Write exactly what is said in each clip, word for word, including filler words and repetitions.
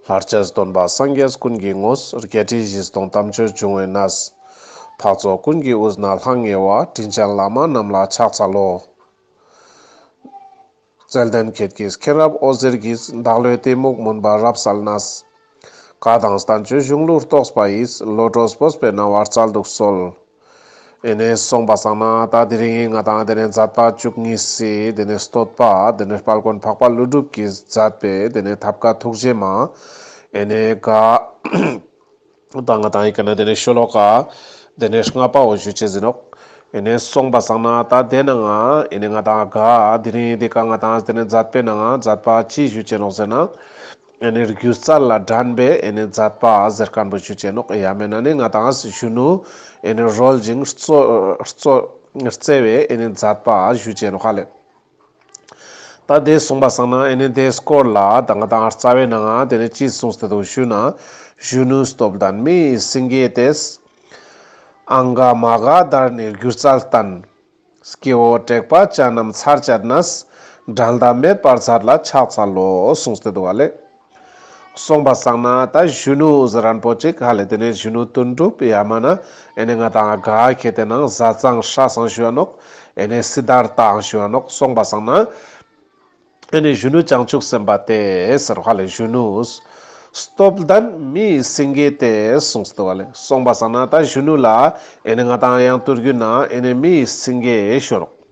ལྷར་བཅས་སྟོན་པ་སངས་རྒྱས་ཀུན་གྱི་ངོས། བརྒྱད་ཁྲི་བཞི་སྟོང་དམ་ཆོས་འབྱུང་བའི་གནས། འཕགས་ཚོགས་ཀུན་གྱི་དབུས་ན་ལྷང་ངེ་བ། དྲིན་ཅན་བླ་མ་རྣམས་ལ་ཕྱག་འཚལ་ལོ། བརྩེ་ལྡན་ཁྱེད་ཀྱི་མཁྱེན་རབ་འོད་ཟེར་གྱིས། བདག་བློའི་གཏི་མུག་མུན་པ་རབ་བསལ་ནས། བཀའ་དང་བསྟན་བཅོས་གཞུང་ལུགས་རྟོགས་པ་ཡིས། བློ་གྲོས་སྤོབས་པའི་སྣང་བ་སྩལ་དུ་གསོལ། ཨེ་ནེ་སོང་པ་སང་ན་ད་དེ་རིང་ང་དང་དེ་ནེ་མཛད་པ་བཅུ་གཉིས་སི་དེ་ནེ་བསྟོད་པ་དེ་ནེ་དཔལ་མགོན་འཕགས་པ་ཀླུ་སྒྲུབ་ཀྱིས་མཛད་པའི་དེ་ནེ་ཐབས་མཁས་ཐུགས་རྗེ་མ། ཨེ་ནེ་ག་ད་ང་དང་ཡི་གེ་ན་དེ་ནེ་ཤོ་ལོ་ཀ་དེ་ནེ་ལྔ་པའོ་ཞུ་ཅེས་ཨིན་ནོག། ཨེ་ནེ་སོང་པ་སང་ན་ད་དེ་ནང་ང་ཨེ་ནེ་ང་དང་ག་དེ་རིང་དེ་ཀ་ང་དང་དེ་ནེ་མཛད་པའི་ནང་ང་མཛད་པ་ཅི་ཞུ་ཅེས་ནོག་ཟེར་ན། ཨེ་ནེ་སྒྱུ་རྩལ་ལ་འགྲན་པའི་ཨེ་ནེ་མཛད་པ་ཟེར་མཁན་པོ་ཞུ་ཅེས་ནོག། ཡང་མེད་ན་ནི་ང་དང་གཞོན་ནུ་ཨེ་ནེ་རོལ་ཅིང་རྩོ་རྩོ་རྩེ་བའི་ཨེ་ནེ་མཛད་པ་ཞུ་ཅེས་ནོག་ཧ་ལེ། ད་དེ་སོང་པ་སང་ན་ཨེ་ནེ་དེ་སྐོར་ལ་ད་ང་དང་རྩ་བའི་ནང་ང་དེ་ནེ་ཅི་གསུངས་ཏེ་འདུག་ཞུ་ན། གཞོན་ནུ་སྟོབས་ལྡན་མི་ཡི་སེང་གེ་དེས། ཨང་ཀ་མ་ག་དྷར་ནི་སྒྱུ་རྩལ་བསྟན། སྐྱེ་བོ་དྲེགས་པ་ཅན་རྣམས་ཚར་བཅད་ནས། འགྲན་ཟླ་མེད་པར་མཛད་ལ་ཕྱག་འཚལ་ལོ། གསུངས་ཏེ་འདུག་ཧ་ལེ། སོང་པ་སང་ན་ད་གཞོན་ནུ་ཟེར་མཁན་པོ་ཅིག་ཧ་ལེ་དེ་ནེ་གཞོན་ནུ་དོན་གྲུབ་ཡང་མེད་ན་ཨེ་ནེ་ང་དང་ག་ཁེ་ཏེ་ནང་ཟས་གཙང་སྲས་སང་ཞུ་བ་ནོག། ཨེ་ནེ་སིད་དྷར་ཐའང་ཞུ་བ་ནོག། སོང་པ་སང་ན་ཨེ་ནེ་གཞོན་ནུ་བྱང་ཆུབ་སེམས་དཔའ་དེ་ཟེར་ཧ་ལེ་གཞོན་ནུ་སྟོབས་ལྡན་མི་ཡི་སེང་གེ་དེ་གསུངས་ཏེ་འདུག་ཧ་ལེ། སོང་པ་སང་ན་ད་གཞོན་ནུ་ལ་ཨེ་ནེ་ང་དང་ཡང་དུར་རྒྱུ་ན་ཨེ་ནེ་མི་ཡི་སེང་གེ་ཞུ་ནོག།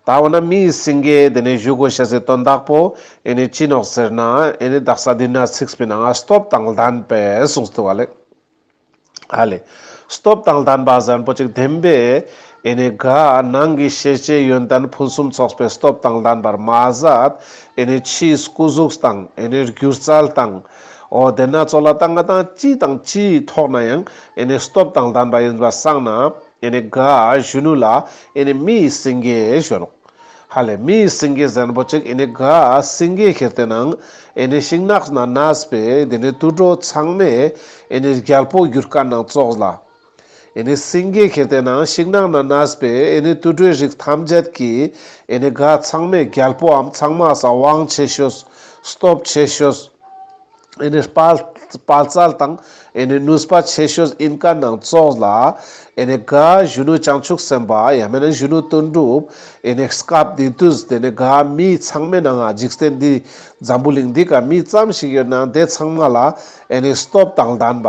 ད་འོ་ན་མི་ཡི་སེང་གེ་དེ་ནེ་ཞུ་དགོས་ཤེས་སི་དོན་དག་པོ་ཨེ་ནེ་ཅི་ནོག་ཟེར་ན། ཨེ་ནེ་དག་ས་འདི་ན་ཚིགས་པའི་ནང་ང་སྟོབས་དང་ལྡན་པས་གསུངས་ཏེ་འདུག་ཧ་ལེ། ཧ་ལེ། སྟོབས་དང་ལྡན་པ་ཟེར་མཁན་པོ་ཅིག་བདེན་པའི་ཨེ་ནེ་ག་ནང་གི་ཤེས་བྱའི་ཡོན་ཏན་ཕུན་སུམ་ཚོགས་པའི་སྟོབས་དང་ལྡན་པར་མ་ཟད། ཨེ་ནེ་ཕྱིའི་སྐུ་གཟུགས་དང་ཨེ་ནེ་སྒྱུ་རྩལ་དང་། འོ་དེ་ན་ཚོ་ལ་ད་ང་དང་ཅི་དང་ཅིའི་ཐོག་ན་ཡང་ཨེ་ནེ་སྟོབས་དང་ལྡན་པ་ཡིན་པ་སང་ན། ཨེ་ནེ་ག་གཞོན་ནུ་ལ་ཨེ་ནེ་མི་ཡི་སེང་གེ་ཞུ་ནོག། ཧ་ལེ་མི་ཡི་སེང་གེ་ཟེར་མཁན་པོ་ཅིག་ཨེ་ནེ་ག་སེང་གེ་ཁེ་ཏེ་ནང་ཨེ་ནེ་ཤིང་ནགས་ན་གནས་པའི་དེ་ནེ་དུད་འགྲོ་ཚང་མའི་ཨེ་ནེ་རྒྱལ་པོ་གྱུར་མཁན་ནང་ཙོགས་ལ། ཨེ་ནེ་སེང་གེ་ཁེ་ཏེ་ནང་ཤིང་ནགས་ན་གནས་པའི་ཨེ་ནེ་དུད་འགྲོའི་རིགས་ཐམས་ཅད་ཀྱི་ཨེ་ནེ་ག་ཚང་མའི་རྒྱལ་པོའམ་ཚང་མ་ས་དབང་ཆེ་ཤོས། སྟོབས་ཆེ་ཤོས། ཨེ་ནེ་དཔའ་དཔའ་རྩལ་དང་ཨེ་ནེ་ནུས་པ་ཆེ་ཤོས་ཨིན་མཁན་ནང་ཙོགས་ལ། ཨེ་ནེ་ག་གཞོན་ནུ་བྱང་ཆུབ་སེམས་དཔའ་ཡང་མེད་ན་གཞོན་ནུ་དོན་གྲུབ། ཨེ་ནེ་སྐབས་དེ་དུས་དེ་ནེ་ག་མི་ཚང་མའི་ནང་ང་འཇིག་རྟེན་འདི་འཛམ་བུ་གླིང་འདི་ཀ་མི་ཙམ་ཞིག་ཡོད་ན་དེ་ཚང་མ་ལ་ཨེ་ནེ་སྟོབས་དང་ལྡན་པ།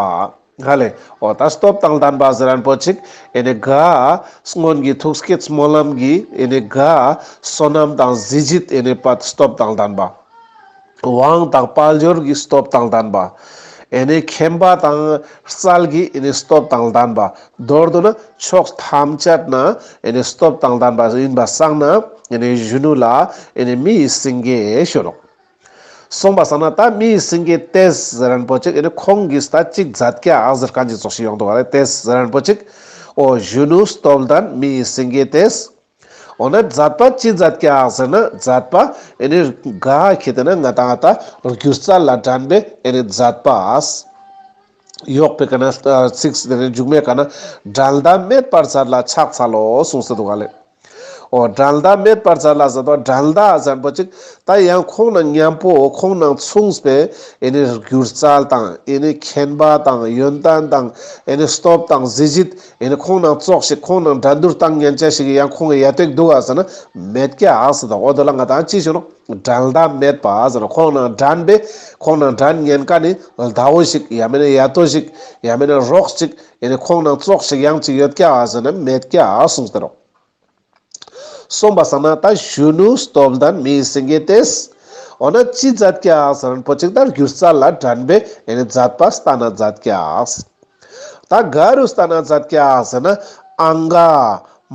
ཧ་ལེ། འོ་ད་སྟོབས་དང་ལྡན་པ་ཟེར་མཁན་པོ་ཅིག་ཨེ་ནེ་ག་སྔོན་གྱི་ཐུགས་བསྐྱེད་སྨོན་ལམ་གྱི་ཨེ་ནེ་ག་བསོད་ནམས་དང་གཟི་བརྗིད་ཨེ་ནེ་པ་སྟོབས་དང་ལྡན་པ། དབང་དང་དཔལ་འབྱོར་གྱི་སྟོབས་དང་ལྡན་པ། ཨེ་ནེ་མཁྱེན་པ་དང་རྩལ་གྱི་ཨེ་ནེ་སྟོབས་དང་ལྡན་པ། མདོར་བསྡུ་ན་ཕྱོགས་ཐམས་ཅད་ན་ཨེ་ནེ་སྟོབས་དང་ལྡན་པ་ཡིན་པ་སང་ན་ཨེ་ནེ་གཞོན་ནུ་ལ་ཨེ་ནེ་མི་ཡི་སེང་གེ་ཞུ་ནོག། སོང་པ་སང་ན་ད་མི་ཡི་སེང་གེ་དེས་ཟེར་མཁན་པོ་ཅིག་ཨེ་ནེ་ཁོང་གིས་ད་ཅིག་མཛད་ཀྱག་ཟེར་མཁན་ཅིག་ཙོགས་ཤིག་ཡོང་འདུག་ག་ལེ། དེས་ཟེར་མཁན་པོ་ཅིག་འོ་གཞོན་ནུ་སྟོབས་ལྡན་མི་ཡི་སེང་གེ་དེས། འོ་ན་མཛད་པ་ཅི་མཛད་ཀྱག་ཟེར་ན་མཛད་པ་ཨེ་ནེ་ག་ཁེ་ཏེ་ན་ང་དང་ད་སྒྱུ་རྩལ་ལ་འགྲན་པའི་ཨེ་ནེ་མཛད་པ། ཡོག་པའི་ཀ་ན་ཚིགས་དེ་ནེ་མཇུག་མའི་ཀ་ན་འགྲན་ཟླ་མེད་པར་མཛད་ལ་ཕྱག་འཚལ་ལོ་གསུངས་ཏེ་འདུག་ག་ལེ། འོ་འགྲན་ཟླ་མེད་པར་མཛད་ལ་ཟེར་དོ་འགྲན་ཟླ་ཟེར་མཁན་པོ་ཅིག་ད་ཡང་ཁོང་ནང་མཉམ་པོ་ཁོང་ནང་མཚུངས་པའི་ཨེ་ནེ་སྒྱུ་རྩལ་དང་ཨེ་ནེ་མཁྱེན་པ་དང་ཡོན་ཏན་དང་ཨེ་ནེ་སྟོབས་དང་གཟི་བརྗིད་ཨེ་ནེ་ཁོང་ནང་ཙོགས་ཤིག་ཁོང་ནང་འགྲན་བསྡུར་བཏང་ཉན་ཆ་ཞིག་ཡང་ཁོང་གི་ཡ་ཏེག་འདུག་ག་ཟེར་ན་མེད་ཀྱག་ཟེར་དོ། འོ་དོ་ལ་ང་དང་ཅི་ཞུ་ནོག། འགྲན་ཟླ་མེད་པ་ཟེར་ན་ཁོང་ནང་འགྲན་པའི་ཁོང་ནང་འགྲན་ཉན་མཁན་ནི་ཟླ་བོ་ཞིག་ཡང་མེད་ན་ཡ་ཏོ་ཞིག་ཡང་མེད་ན་རོགས་ཞིག་ཨེ་ནེ་ཁོང་ནང་ཙོགས་ཤིག་ཡང་ཅིག་ཡོད་ཀྱག་ཟེར་ན་མེད་ཀྱག་གསུངས་ཏེ་རོག། སོང་པ་སང་ན་ད་གཞོན་ནུ་སྟོབས་ལྡན་མི་ཡི་སེང་གེ་དེས། འོ་ན་ཅི་མཛད་ཀྱག་ཟེར་ན་པོ་ཅིག་ད་སྒྱུ་རྩལ་ལ་འགྲན་པའི་ཨེ་ནེ་མཛད་པ་སྟན་ན་མཛད་ཀྱག། ད་ག་རུ་སྟན་ན་མཛད་ཀྱག་ཟེར་ན་ཨང་ག་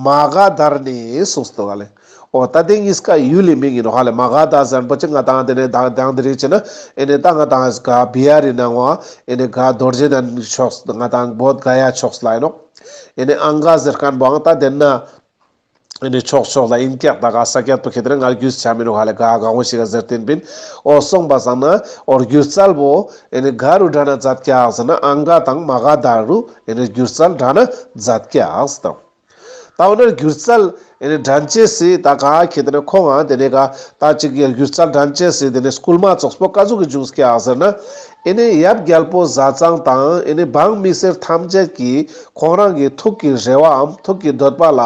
མ་ག་དྷར་ནི་གསུངས་ཏེ་འདུག་ག་ལེ། འོ་ད་དེ་གཉིས་ཀ་ཡུལ་ལི་མིང་ཡིན་ནོག་ཧ་ལེ། མ་ག་དྷ་ཟེར་མཁན་པོ་ཅིག་ང་དང་དེ་ནེ་དང་དང་དེ་རིང་ཅི་ན་ཨེ་ནེ་ད་ང་དང་ག་བི་ཧར་རི་ནང་བ་ཨེ་ནེ་ག་རྡོ་རྗེ་གདན་ཕྱོགས་ང་དང་བོད་ག་ཡ་ཕྱོགས་ལ་ཡིན་ནོག། ཨེ་ནེ་ཨང་ག་ཟེར་མཁན་པོའང་ད་དེ་ན་ཨེ་ནེ་ཕྱོགས་ཕྱོགས་ལ་ཡིན་ཀྱག། ད་ག་ས་ཀྱད་པོ་ཁེ་ཏེ་ན་ང་རྒྱུས་ཆ་མི་ནོག་ཧ་ལེ། ག་ག་བོ་ཞིག་ག་ཟེར་ཏེན་པིན། འོ་སོང་པ་སང་ན་འོ་སྒྱུ་རྩལ་བོ་ཨེ་ནེ་ག་རུ་འགྲན་ན་མཛད་ཀྱག་ཟེར་ན་ཨང་ག་དང་མ་ག་དྷ་རུ་ཨེ་ནེ་སྒྱུ་རྩལ་འགྲན་ན་མཛད་ཀྱག་ཟེར་དང་། ད་འོ་ན་སྒྱུ་རྩལ་ ཨེ་ནི་འགྲན་ཅེས་སི་ད་ག་ཁེ་ཏེ་ན་ཁོང་ང་དེ་ནས་ག་ད་ཅིག་གི་སྒྱུ་རྩལ་འགྲན་ཅེས་སི་དེ་ནས་སྐུལ་མ་ཙོགས་པོ་ག་ཟུག་གི་བྱུང་སྐྱ་ཟེར་ན། ཨེ་ནི་ཡབ་རྒྱལ་པོ་ཟས་གཙང་དང་ཨེ་ནི་འབངས་མི་སེར་ཐམས་ཅད་ཀྱིས་ཁོང་རང་གི་ཐུགས་ཀྱི་རེ་བའམ་ཐུགས་ཀྱི་འདོད་པ་ལ།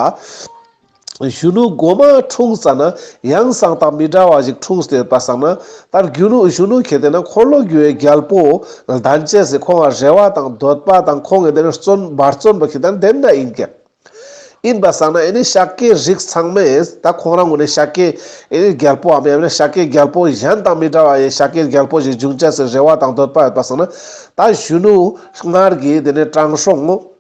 གཞོན་ནུ་མགོ་མ་འཁྲུངས་ཙ་ན་ཡང་གསང་སྟངས་མི་འདྲ་བ་ཞིག་འཁྲུངས་ཏེ་ཡོད་པ་སང་ན། ད་གཞོན་ནུ་གཞོན་ནུ་ཁེ་ཏེ་ན་འཁོར་ལོ་སྒྱུར་བའི་རྒྱལ་པོ་ལྡན་ཅེས་སི་ཁོང་ང་རེ་བ་དང་འདོད་པ་དང་ཁོང་གི་དེ་ནས་བརྩོན་འབད་བརྩོན་པོ་ཁེ་ཏེ་ན་དེ་འདྲ་ཡིན་ཀྱག། ཡིན་པ་སང་ན་ཨེ་ནི་ཤཱཀྱའི་རིགས་ཚང་མས་ད་ཁོང་རང་ངོས་ནས་ཤཱཀྱའི་ཨེ་ནི་རྒྱལ་པོའམ་ཡང་ན་ཤཱཀྱའི་རྒྱལ་པོ་གཞན་དང་མི་འདྲ་བ་ཡི་ཤཱཀྱའི་རྒྱལ་པོ་ཞིག་འབྱུང་ཅེས་སི་རེ་བ་དང་འདོད་པ་ཡོད་པ་སང་ན། ད་གཞོན་ནུ་སྔར་གྱི་དེ་ནས་དྲང་སྲོང་ངོ་།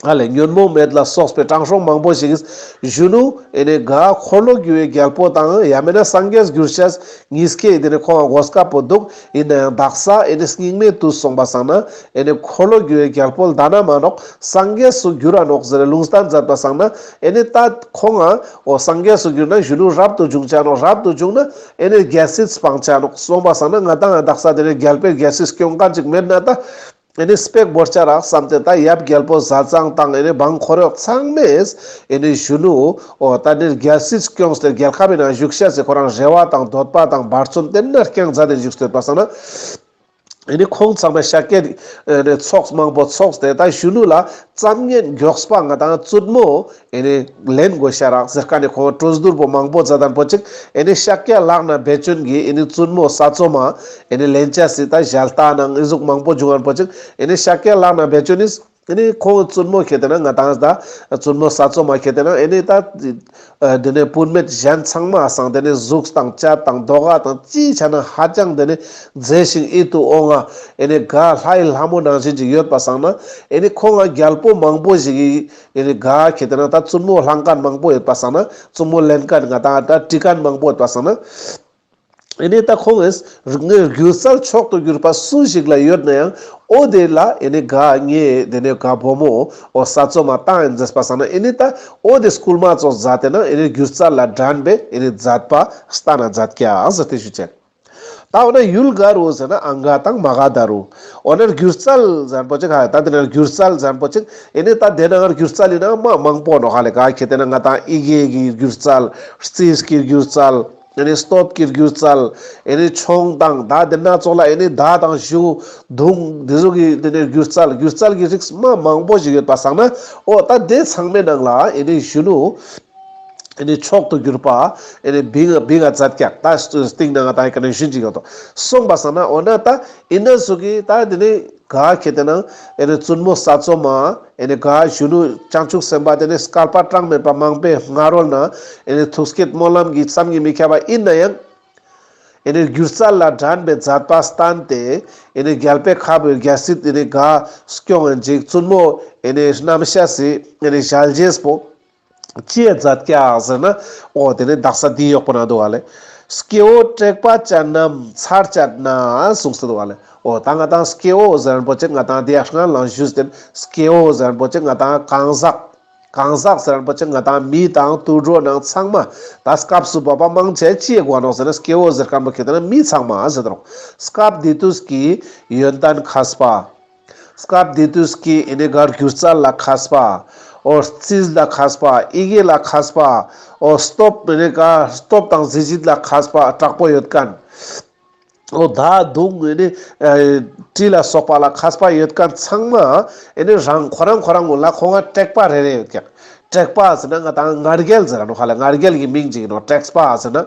ཨ་ལས་ཉོན་མོངས་མེད་ལ་སོགས་པའི་དྲང་སྲོང་མང་པོ་ཞིག་གིས་གཞོན་ནུ་ཨེ་ནི་ག་འཁོར་ལོ་སྒྱུར་བའི་རྒྱལ་པོ་དང་ཡང་མེད་ན་སངས་རྒྱས་འགྱུར་ཅེས་གཉིས་ཀའི་དེ་ནས་ཁོང་ང་གོ་སྐབས་པོ་འདུག། ཡིན་ན་ཡང་དག་ས་ཨེ་ནི་སྙིགས་མའི་དུས་སོང་པ་སང་ན་ཨེ་ནི་འཁོར་ལོ་སྒྱུར་བའི་རྒྱལ་པོ་ལྡན་ན་མ་ནོག། སངས་རྒྱས་སུ་འགྱུར་ར་ནོག་ཟེར་ལུང་བསྟན་མཛད་པ་སང་ན། ཨེ་ནི་ད་ཁོང་ང་འོ་སངས་རྒྱས་སུ་འགྱུར་ན་གཞོན་ནུ་རབ་ཏུ་བྱུང་ཅ་ནོག། རབ་ཏུ་བྱུང་ན་ཨེ་ནི་རྒྱལ་སྲིད་སྤང་ཅ་ནོག་སོང་པ་སང་ན། ང་དང་ང་དག་ས་དེ་ནས་རྒྱལ་པོའི་རྒྱལ་སྲིད་སྐྱོང་མཁན་ཅིག་མེད་ན་ད། ཨེ་ནི་སྤེག་བོར་ཅ་རག་བསམ་སྟེ་ད་ཡབ་རྒྱལ་པོ་ཟས་གཙང་དང་ཨེ་ནི་འབངས་འཁོར་གཡོག་ཚང་མས་ཨེ་ནི་གཞོན་ནུ་འོ་ད་ནི་རྒྱལ་སྲིད་སྐྱོངས་ཏེ་རྒྱལ་ཁབ་ཡིན་ན་བཞུགས་ཤེས་སི་ཁོ་རང་རེ་བ་དང་འདོད་པ་དང་འབད་བརྩོན་དེ་ནས་རྐྱང་མཛད་དེ་བཞུགས་ཏེ་ཡོད་པ་སང་ན། ཨེ་ནི་ཁོང་ཚང་མས་ཤཱཀྱའི་ཨེ་ནི་ཚོགས་མང་པོ་ཚོགས་ཏེ་ད་གཞོན་ནུ་ལ་ཙམ་ཉན་མགྱོགས་པ་ང་དང་བཙུན་མོ་ཨེ་ནི་ལེན་དགོས་ཤ་རག་ཟེར་ཁན་ནི་ཁོང་གྲོས་བསྡུར་པོ་མང་པོ་མཛད་དན་པོ་ཅིག། ཨེ་ནི་ཤཱཀྱ་ལག་ན་བེ་ཅོན་གྱི་ཨེ་ནི་བཙུན་མོ་ས་འཚོ་མ་ཨེ་ནི་ལེན་ཅེས་སི་ད་ཞལ་ལྟ་ནང་ཨི་ཟུག་མང་པོ་བྱུང་ངན་པོ་ཅིག། ཨེ་ནི་ཤཱཀྱ་ལག་ན་བེ་ཅོན་ནི་ཨེ་ནི་ཁོང་བཙུན་མོ་ཁེ་ཏེ་ན་ང་དང་ད་བཙུན་མོ་ས་འཚོ་མ་ཁེ་ཏེ་ན་ཨེ་ནི་ད་དེ་ནས་བུད་མེད་གཞན་ཚང་མ་སང་དེ་ནས་གཟུགས་དང་སྐྱ་དང་ལྡོག་ག་དང་ཅི་ཆ་ན་ཧ་ཅང་དེ་ནས་མཛེས་ཤིང་ཡིད་དུ་འོང་ང་ཨེ་ནི་ག་ལྷའི་ལྷ་མོ་ནང་བཞིན་ཅིག་ཡོད་པ་སང་ན། ཨེ་ནི་ཁོང་ང་རྒྱལ་པོ་མང་པོ་ཞིག་གིས་ཨེ་ནི་ག་ཁེ་ཏེ་ན་ད་བཙུན་མོ་བླངས་མཁན་མང་པོ་ཡོད་པ་སང་ན། བཙུན་མོ་ལེན་མཁན་ང་དང་ད་འདྲི་མཁན་མང་པོ་ཡོད་པ་སང་ན། ཨེ་ནི་ད་ཁོང་ངས་ངའི་སྒྱུ་རྩལ་མཆོག་ཏུ་གྱུར་པ་སུ་ཞིག་ལ་ཡོད་ན་ཡང་འོ་དེ་ལ་ཨེ་ནི་ག་ངའི་དེ་ནས་ག་བུ་མོ་འོ་ས་འཚོ་མ་བཏང་ཡིན་ཟེར་པ་སང་ན། ཨེ་ནི་ད་འོ་དེ་སྐུལ་མ་ཙོགས་མཛད་དེ་ན་ཨེ་ནི་སྒྱུ་རྩལ་ལ་འགྲན་པའི་ཨེ་ནི་མཛད་པ་སྟན་ན་མཛད་ཀྱག་ཟེར་ཏེ་ཞུ་ཅེས། ད་འོ་ན་ཡུལ་ག་རུ་ཟེར་ན་ཨང་ག་དང་མ་ག་ད་རུ། འོ་ན་སྒྱུ་རྩལ་ཟེར་མཁན་པོ་ཅིག་ཧ་ད་དེ་ན་སྒྱུ་རྩལ་ཟེར་མཁན་པོ་ཅིག། ཨེ་ནི་ད་དེ་ན་སྒྱུ་རྩལ་ཡིན་ན་མ་མང་པོ་ནོག་ཧ་ལེ། ག་ཁེ་ཏེ་ན་ང་དང་ཡི་གེ་གི་སྒྱུ་རྩལ། རྩིས་ཀྱི་སྒྱུ་རྩལ། ཨེ་ནི་སྟོབས་ཀྱི་སྒྱུ་རྩལ། ཨེ་ནི་མཆོང་དང་ད་དེ་ན་ཙོགས་ལ་ཨེ་ནི་མདའ་དང་གཞུ་མདུང་དེ་ཟུག་གི་དེ་ནས་སྒྱུ་རྩལ་སྒྱུ་རྩལ་གྱི་རིགས་མ་མང་པོ་ཞིག་ཡོད་པ་སང་ན། འོ་ད་དེ་ཚང་མའི་ནང་ལ་ཨེ་ནི་གཞོན་ནུ་ཨེ་ནི་མཆོག་ཏུ་གྱུར་པ་ཨེ་ནི་བིང་བིང་ང་མཛད་ཀྱག། ད་སྟིང་ནང་ང་ད་ཨེ་ཀ་ནས་གཞོན་ཅིག་ཡོད་དོ་སོང་པ་སང་ན། འོ་ན་ད་ཨིན་ན་ཟུག་གི་ད་དེ་ནི་ག་ཁེ་ཏེ་ན་ཨེ་ནི་བཙུན་མོ་ས་འཚོ་མ་ཨེ་ནི་ག་གཞོན་ནུ་བྱང་ཆུབ་སེམས་དཔའ་དེ་ནི་བསྐལ་པ་གྲངས་མེད་པ་མང་པོའི་སྔ་རོལ་ན་ཨེ་ནི་ཐུགས་བསྐྱེད་སྨོན་ལམ་གྱིས་བསམ་གྱིས་མི་ཁྱབ་པ་ཡིན་ན་ཡང་། ཨེ་ནི་སྒྱུ་རྩལ་ལ་འགྲན་པའི་མཛད་པ་བསྟན་ཏེ་ཨེ་ནི་རྒྱལ་པོའི་ཁབ་བོའི་རྒྱལ་སྲིད་ཨེ་ནི་ག་སྐྱོང་ཨེ་ཅིག་བཙུན་མོ་ཨེ་ནི་རྣམ་ཤེས་སི་ཨེ་ནི་ཞལ་རྗེས་པོ། ཅི་ཡ་མཛད་ཀྱག་ཟེར་ན། འོ་དེ་ནི་དག་ས་འདི་ཡོག་པོ་ན་འདུག་ག་ལེ། སྐྱེ་བོ་དྲེགས་པ་ཅན་རྣམས་ཚར་བཅད་ན་གསུངས་སུ་འདུག་ག་ལེ། འོ་ད་ང་དང་སྐྱེ་བོ་ཟེར་མཁན་པོ་ཅིག་ང་དང་འདི་ཡ་སྔན་ལ་ཞུས་ཏེ་སྐྱེ་བོ་ཟེར་མཁན་པོ་ཅིག་ང་དང་གང་ཟག། གང་ཟག་ཟེར་མཁན་པོ་ཅིག་ང་དང་མི་དང་དུད་འགྲོ་ནང་ཚང་མ་ད་སྐབས་སུ་བབ་པ་མང་ཆེ་ཅི་ཡ་གོ་ནོག་ཟེར་ན། སྐྱེ་བོ་ཟེར་མཁན་པོ་ཁེ་ཏེ་ན་མི་ཚང་མ་ཟེར་དོ། སྐབས་དེ་དུས་ཀྱི་ཡོན་ཏན་མཁས་པ། སྐབས་དེ་དུས་ཀྱི་ཨེ་ནི་ག་སྒྱུ་རྩལ་ལ་མཁས་པ། འོ་རྩིས་ལ་མཁས་པ། ཡི་གེ་ལ་མཁས་པ། འོ་སྟོབས་ཨེ་ནི་ག་སྟོབས་དང་གཟི་བརྗིད་ལ་མཁས་པ་དྲག་པོ་ཡོད་མཁན། འོ་མདའ་མདུང་ཨེ་ནི་ཨེ་གྲི་ལ་སོགས་པ་ལ་མཁས་པ་ཡོད་མཁན་ཚང་མ་ཨེ་ནི་རང་ཁོ་རང་ཁོ་རང་ངོ་ལ་ཁོང་ང་དྲེགས་པ་རེ་རེ་ཡོད་ཀྱག། དྲེགས་པ་ཟེར་ན་ང་དང་ང་རྒྱལ་ཟེར་ར་ནོག་ཧ་ལེ། ང་རྒྱལ་གྱི་མིང་ཅིག་ཡིན་ནོག་དྲེགས་པ་ཟེར་ན།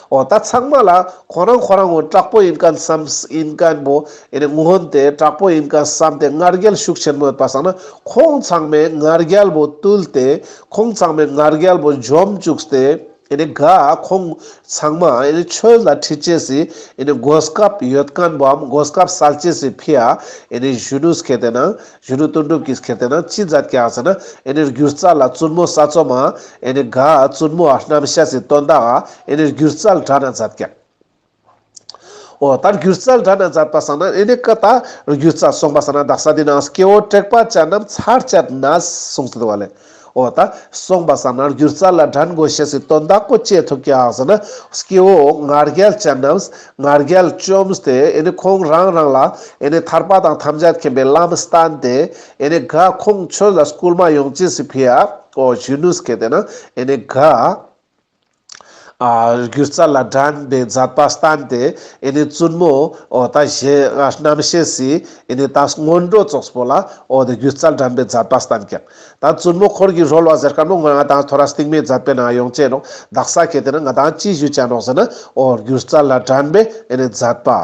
འོ་ད་ཚང་མ་ལ་ཁོ་རང་ཁོ་རང་ངོ་དྲག་པོ་ཡིན་མཁན་བསམ་ཡིན་མཁན་པོ་ཨེ་ནི་མངོན་ཏེ་དྲག་པོ་ཡིན་མཁན་བསམ་སྟེ་ང་རྒྱལ་ཤུགས་ཆེན་མོ་ཡོད་པ་སང་ན། ཁོང་ཚང་མས་ང་རྒྱལ་པོ་བཏུལ་ཏེ་ཁོང་ཚང་མས་ང་རྒྱལ་པོ་འཇོམས་བཅུག་སྟེ་ཨེ་ནི་ག་ཁོང་ཚང་མ་ཨེ་ནི་ཆོས་ལ་ཁྲིད་ཅེས་སི་ཨེ་ནི་གོ་སྐབས་ཡོད་མཁན་པོའམ་གོ་སྐབས་སལ་ཅེས་སི་ཕི་ཡ་ཨེ་ནི་གཞོན་ནུ་ཁེ་ཏེ་ན། གཞོན་ནུ་དོན་གྲུབ་ཀྱིས་ཁེ་ཏེ་ན་ཅི་མཛད་ཀྱག་ཟེར་ན། ཨེ་ནི་སྒྱུ་རྩལ་ལ་བཙུན་མོ་ས་འཚོ་མ་ཨེ་ནི་ག་བཙུན་མོ་རྣམ་ཤེས་སི་དོན་དག་ཨེ་ནི་སྒྱུ་རྩལ་འགྲན་ན་མཛད་ཀྱག། འོ་ད་སྒྱུ་རྩལ་འགྲན་ན་མཛད་པ་སང་ན་ཨེ་ནི་ཀ་ད་སྒྱུ་རྩལ་སོང་པ་སང་ན་དག་ས་འདི་ན་སྐྱེ་བོ་དྲེགས་པ་ཅན་རྣམས་ཚར་བཅད་ན་གསུངས་ཏེ་འདུག་པ་ལེ། འོ་ད་སོང་པ་སང་ན་སྒྱུ་རྩལ་ལ་འགྲན་དགོས་ཤེས་སི་དོན་དག་པོ་ཅི་ཐུག་ཀྱག་ཟེར་ན། སྐྱེ་བོ་ང་རྒྱལ་ཅན་རྣམས་ང་རྒྱལ་བཅོམ་སྟེ་ཨེ་ནི་ཁོང་རང་རང་ལ་ཨེ་ནི་ཐར་པ་དང་ཐམས་ཅད་མཁྱེན་པའི་ལམ་བསྟན་ཏེ་ཨེ་ནི་ག་ཁོང་ཆོས་ལ་སྐུལ་མ་ཡོང་ཅེས་སི་ཕི་ཡ། འོ་གཞོན་ནུས་ཁེ་ཏེ་ན་ཨེ་ནི་ག་ཨ་སྒྱུ་རྩལ་ལ་འགྲན་པའི་མཛད་པ་བསྟན་ཏེ་ཨེ་ནི་བཙུན་མོ་འོ་ད་གཞན་རྣམ་ཤེས་སི་ཨེ་ནི་ད་སྔོན་འགྲོ་ཙོགས་པོ་ལ་འོ་ད་སྒྱུ་རྩལ་འགྲན་པའི་མཛད་པ་བསྟན་ཀྱག། ད་བཙུན་མོ་འཁོར་གྱི་རོལ་བ་ཟེར་མཁན་པོ་ང་ཏང་ཐོ་རས་སྟིང་མའི་མཛད་པའི་ནང་ཡོང་ཅེས་ནོག། དག་ས་ཁེ་ཏེ་ན་ང་ཏང་ཅི་ཞུ་ཅེས་ནོག་ཟེར་ན་འོ་སྒྱུ་རྩལ་ལ་འགྲན་པའི་ཨེ་ནི་མཛད་པ།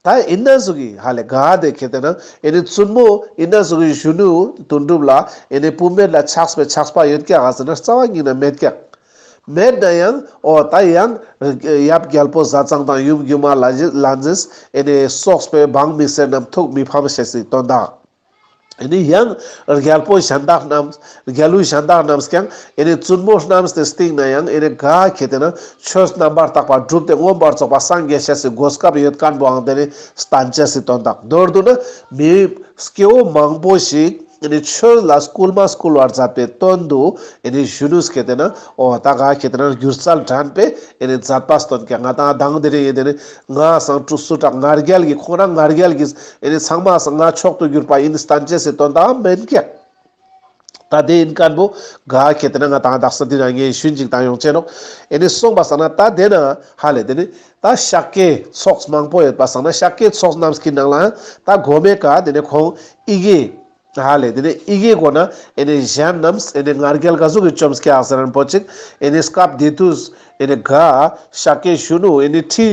ད་ཨིན་ན་ཟུག་གི་ཧ་ལེ་ག་དེ་ཁེ་ཏེ་ན་ཨེ་ནི་བཙུན་མོ་ཨིན་ན་ཟུག་གི་གཞོན་ནུ་དོན་གྲུབ་ལ་ཨེ་ནི་བུད་མེད་ལ་ཆགས་པའི་ཆགས་པ་ཡོད་ཀྱག་ག་ཟེར་ན་རྩ་བ་ཉིད་ནས་མེད་ཀྱག། མེད་ན་ཡང་འོ་ད་ཡང་ཡབ་རྒྱལ་པོ་ཟས་གཙང་དང་ཡུམ་སྒྱུ་མ་ལྷ་མཛེས་ཨེ་ནི་སོགས་པའི་འབངས་མི་སེར་རྣམས་ཐུགས་མི་ཕམ་ཞེས་སི་དོན་དག། ཨེ་ནི་ཡང་རྒྱལ་པོ་གཞན་དག་རྣམས་རྒྱལ་བུ་གཞན་དག་རྣམས་ཀྱང་ཨེ་ནི་བཙུན་མོ་རྣམས་ཏེ་སྟིང་ན་ཡང་ཨེ་ནི་ག་ཁེ་ཏེ་ན་ཆོས་རྣམ་པར་དག་པ་བསྒྲུབས་ཏེ་མངོན་པར་རྫོགས་པ་སངས་རྒྱས་ཤེས་སི་གོ་སྐབས་ཡོད་མཁན་པོའང་དེ་ནི་བསྟན་ཅེས་སི་དོན་དག། མདོར་བསྡུ་ན་མི་སྐྱེ་བོ་མང་པོ་ཞིག་ཨེ་ནི་ཆོས་ལ་སྐུལ་མ་སྐུལ་བར་མཛད་པའི་དོན་དུ་ཨེ་ནི་གཞོན་ནུས་ཁེ་ཏེ་ན་འོ་ད་ག་ཁེ་ཏེ་ན་སྒྱུ་རྩལ་འགྲན་པའི་ཨེ་ནི་མཛད་པ་སྟོན་ཀྱག། ང་ཏང་དང་དེ་རིང་ཨེ་དེ་ནི་ང་སང་ཀྲུ་སུ་དྲག་ང་རྒྱལ་གྱི་ཁོང་རང་ང་རྒྱལ་གྱི་ཨེ་ནི་ཚང་མ་སང་ང་མཆོག་ཏུ་གྱུར་པ་ཡིན་བསྟན་ཅེས་སི་དོན་དག་མེན་ཀྱག། ད་དེ་ཡིན་མཁན་པོ་ག་ཁེ་ཏེ་ན་ང་ཏང་དག་ས་འདི་ན་ངས་ཞུན་ཅིག་ཏང་ཡོང་ཅེས་ནོག། ཨེ་ནི་སོང་པ་སང་ན་ད་དེ་ན་ཧ་ལེ་དེ་ནི་ད་ཤཱཀྱའི་ཚོགས་མང་པོ་ཡོད་པ་སང་ན་ཤཱཀྱའི་ཚོགས་རྣམས་ཀྱི་ནང་ལ་ད་གོ་མའི་ཀ་དེ་ནི་ཁོང་ཡི་གེ་ཧ་ལེ་དེ་ནི་ཡི་གེ་གོ་ན་ཨེ་ནི་གཞན་རྣམས་ཨེ་ནི་ང་རྒྱལ་ག་ཟུག་གི་བཅོམ་ཀྱག་ཟེར་མཁན་པོ་ཅིག། ཨེ་ནི་སྐབས་དེ་དུས་ཨེ་ནི་ག་ཤཱཀྱའི་གཞོན་ནུ་ཨེ་ནི་ཁྲི་